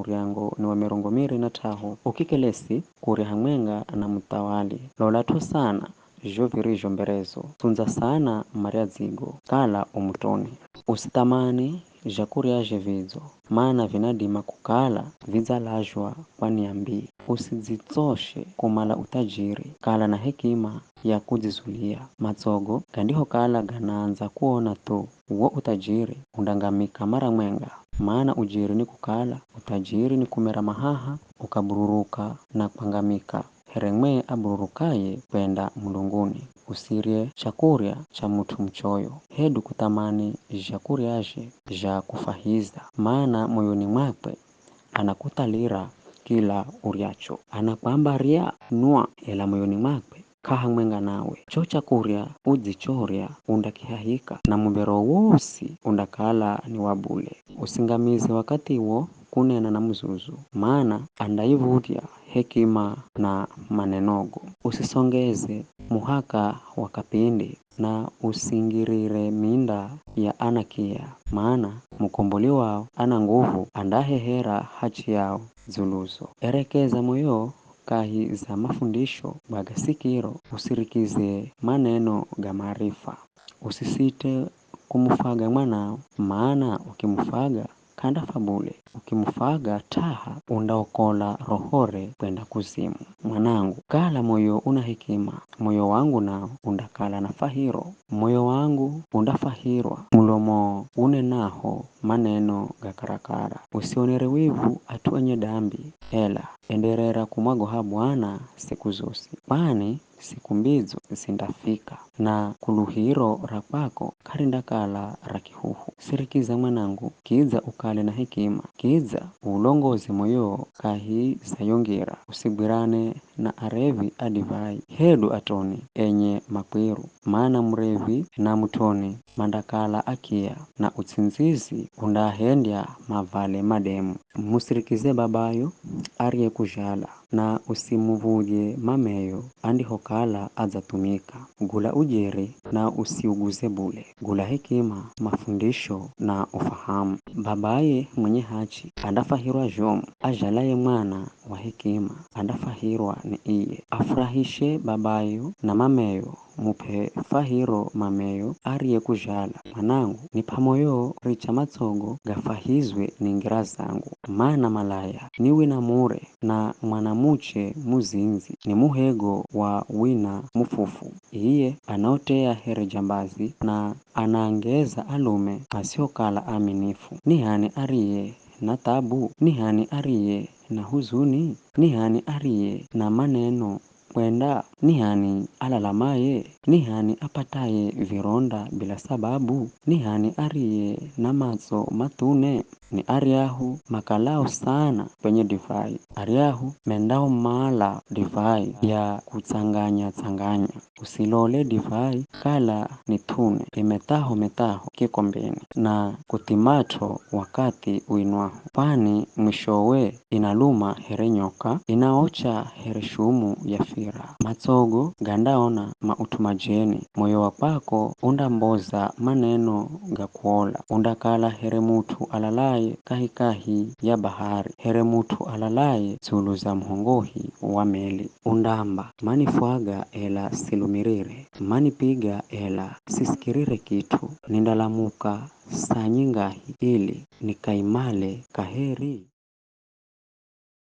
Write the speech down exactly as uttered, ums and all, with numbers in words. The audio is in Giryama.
muryango ni wa mirongo miri na t'ahu, ukikelesi kurya hamwenga na muthawali. Lolat'o sana zho virizho mberezo, tsundza sana marya dzigo, kala umutoni. Usithamani zhakuryazhe vidzo, mana vinadima kukala vidzalazhwa kwa nia mbii. Usidzitsoshe kumala uthajiri, kala na hekima ya kudzizulia. Matsogo gandihokala ganaandza kuona thu, wo uthajiri undangamika mara mwenga, mana ujeri ni kukala uthajiri ni kumera mahaha, ukabururuka na kwangamika. Here mwe abururukaye kwenda mulunguni. Usirye chakurya cha mut'u muchoyo, hedu kuthamani zhakuryazhe zha kufahiza, mana moyoni mwakwe anakuthalira kila uryacho. Anakwamba, "Rya, nwa," ela moyoni mwakwe k'ahamwenga nawe. Cho chakurya udzichorya undakihahika, na muv̱ero wosi undakala ni wa bule. Usingamize wakathi wo kunena na muzuzu, mana andaiv̱udhya hekima na manenogo. Usisongeze muhaka wa kapindi, na usingirire minda ya anakia, mana mukomboli wao ana nguvu, andahehera hachi yao dzuluzo. Erekeza moyo kahi za mafundisho, bwaga sikiro, usirikize maneno ga maarifa. Usisite kumufwaga mwanao, mana ukimufwaga k'andafa bule, ukimufwaga t'aha undaokola rohore kwenda kuzimu. Mwanangu, kala moyo una hekima, moyo wangu nao undakala na fahiro. Moyo wangu undafahirwa mulomo unenaho maneno ga karakara. Usionere wivu at'u enye dambi, ela enderera kumwagoha Bwana siku zosi, kwani siku mbidzo zindafika, na kuluhiro ra kwako k'arindakala ra kihuhu. Sirikiza mwanangu, kidza ukale na hekima, kidza uulongoze moyo kahi za yo ngira. Usigwirane na arevi a divai, hedu atoni enye makwiru, mana murevi na mutoni mandakala akia, na utsindzizi undaahendya mavale mademu. Musirikize babayo ariyekuzhala, na usimuv̱udhye mameyo andihokala adzathumika. Gula ujeri na usiuguze bule. Gula hekima, mafundisho na ufahamu. Babaye mwenye hachi andafahirwa zhomu, azhalaye mwana wa hekima andafahirwa ni iye. Afurahishe babayo na mameyo, mup'e fahiro mameyo ariyekuzhala. Mwanangu, nip'a moyo richa matsogo gafahizwe ni ngira zangu. Mana malaya ni wina mure, na mwanamuche muzindzi ni muhego wa wina mufufu. Iye anaoteya here jambazi, na anaangeza alume masiokala aaminifu. Ni h'ani ariye na thabu? Ni h'ani ariye na huzuni? Ni h'ani ariye na maneno kwenda? Ni h'ani alalamaye? Ni h'ani apataye vironda bila sababu? Ni h'ani ariye na matso mathune? Ni aryahu makalao sana kwenye divai, aryahu mendao mala divai ya kutsanganya-tsanganya. Usilole divai kala ni thune, imethaho-methaho kikombeni, na kuthimat'o wakathi uinwaho, kwani mwishowe inaluma here nyoka, inaocha here shumu ya fira. Matsogo gandaona maut'u majeni, moyo wa kwako undamboza maneno ga kuola. Undakala here mut'u alalaye kahikahi ya bahari, here mut'u alalaye dzulu za muhongohi wa meli. Undamba, "Manifwaga ela silumirire, manipiga ela sisikirire kit'u. Nindalamuka saa nyingahi ili nikaimale kaheri?"